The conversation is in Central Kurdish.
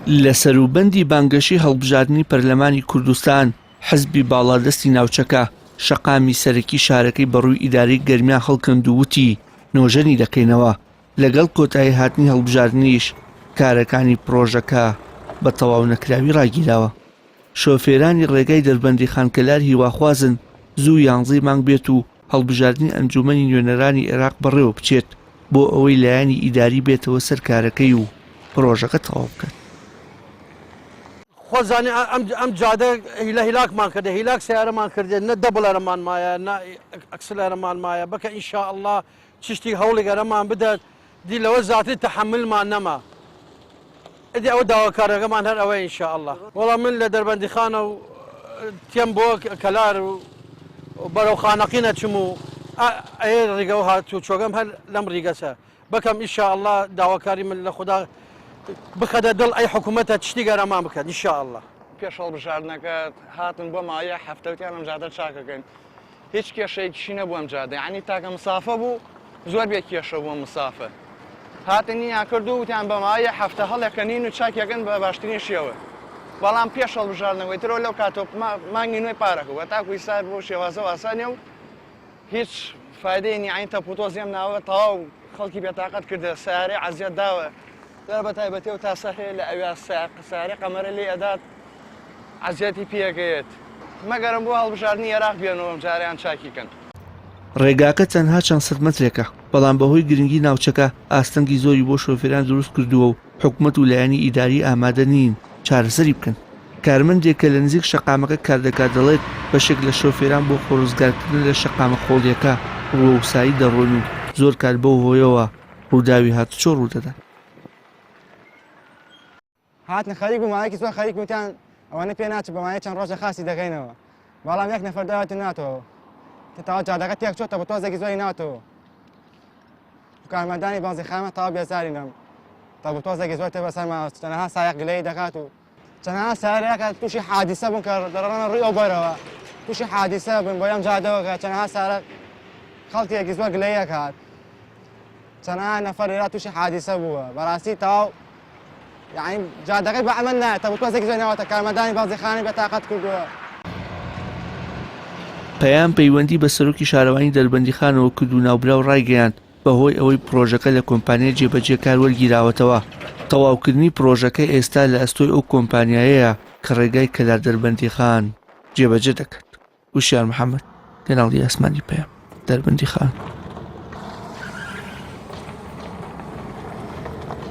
لە سەروبەندی بانگەشەی هەڵبژاردنی پەرلەمانی کوردستان، حزبی باڵادەستی ناوچەکە شەقامی سەرەکی شارەکەی بەڕووی ئیدارەی گەرمیان هەڵکەند و وتی، نۆژەنی دەکەینەوە، لەگەڵ کۆتایی هاتنی هەڵبژاردنیش کارەکانی پڕۆژەکە بە تەواو نەکراوی ڕاگیراوە. شۆفێرانی ڕێگای دەربەندیخان-کەلار هیواخوازن زوو یانزەی مانگ بێت و هەڵبژاردنی ئەنجوومەنی نوێنەرانی عێراق بەڕێوە بچێت بۆ ئەوەی لایەنی ئیداری بێتەوە سەر کارەکەی و پڕۆژەکە تەواو بکات. خۆ زانی ئەم ئەم جادە هیلا هیلاکمان کردێ هیلاک سیارەمان کردێ نە دەبڵەرەمان مایە نە ئەکسلەرەمان مایە بەکە ئینشاءاللە چشتی هەوڵی گەرەمان بدات دی لەوە زیاتر تەحەمولمان نەما ئیدی ئەوە داواکارەکەمان هەر ئەوەیە ان شاء اللە. وەڵا من لە دەربەندیخانە و تێم بۆ کەلار و بەرەو خانەقین ئەچم و ئەێ ڕیگە و هاتوچۆگەم هەر لەم ڕیگەسە بەکەم ان شاء اللە داواکاری من لە خودا بخەدە دڵ ئەی حکوومەتە چشتی گەرەمان بکەن ان شاء اللە. پێش هەڵبژاردنەکە هاتن بۆ ماوەی هەفتە وتیان ئەم جادە چاکەکەین هیچ کێشەیەکیشی نەبوو ئەم جادە یانی تاکە مسافە بوو زۆر بێ کێشە بوو مسافە هاتنیان کرد و وتیان بە ماوەی هەفتە هەڵێکەنین و چاکێکن بە باشترین شێوە بەڵام پێش هەڵبژاردنەوەی ترەوە لەو کاتۆ مانگی نوێی پارەکە بوو تاکو ئیستا بۆ شێوازە ئاسانە و هیچ فایدەی نیە عین تەپوتۆزی ئەم ناوە تەواو خەڵکی بێتاقەت کردە سیارەی عەزیەت داوە لەر بە تایبەتی و تاسە هەیە لە ئەویا سیارەی قەمەرە لێ ئەدات عەزیەتی پێگەیەت مەگەرم بۆ هەڵبژاردنی ئێراق بێنەوە ئەمجارەیان چاکی کەن. ڕێگاکە تەنها چەند سەد مەترێکە، بەڵام بەهۆی گرنگی ناوچەکە ئاستەنگی زۆری بۆ شۆفێران دروست کردووە و حکومەت و لایەنی ئیداری ئامادە نین چارەسەری بکەن. کارمەندێک کە لە نزیک شەقامەکە کاردەکات دەڵێت، بەشێک لە شۆفێران بۆ خۆڕزگارکردن لە شەقامە خۆڵییەکە ڕووەوسایی دەڕۆن و زۆر کات بەو هۆیەوە ڕووداوی هاتوچۆ ڕوودەدات. هاتن خەریک بوو ماوەیەکی زۆر خەریک وتیان ئەوەنە پێ ناچێت بە ماوەی چەند ڕۆژە خاسی دەکەینەوە بەڵام یەک نەفەر داوەتی ناتەوە تەواو جادەکە تێک چۆتە بە تۆزێکی زۆری ناتەوە کارمەندانی بەنزیخانە تەواو بێزارینم تا بە تۆزێکی زۆر تێ بەسەرما چەنەها سایەق گلەیی دەکات و چەنەها سایەقە تووشی حادیسە بوون کە دەڕۆنە ڕووی ئەو بەرەوە تووشی حادیسە بوون بۆ ئەم جادەوە کە چەنەها سارە خەڵکێکی زۆر گلەیی ئەکات چەنەها نەفەر لێرا تووشی حادیسە بووە بەڕاستی تەواو یعنی جادەکەی بە عەمەل نایەت تەبوو تۆزێکی زۆر ناوەتە کارمەندانی بەنزینخانەی بێتاقەت کردووە. پەیام پەیوەندی بە سەرۆکی شارەوانی دەربەندیخانەوە کرد و ناوبراو ڕایگەیاند، بەهۆی ئەوەی پڕۆژەکە لە کۆمپانیای جێبەجێکار وەرگیراوەتەوە، تەواوکردنی پڕۆژەکە ئێستا لە ئەستۆی ئەو کۆمپانیایەیە کە ڕێگای کەلار-دەربەندیخان جێبەجێ دەکات. وشیار محەمەد، کەناڵی ئاسمانی پەیام، دەربەندیخان.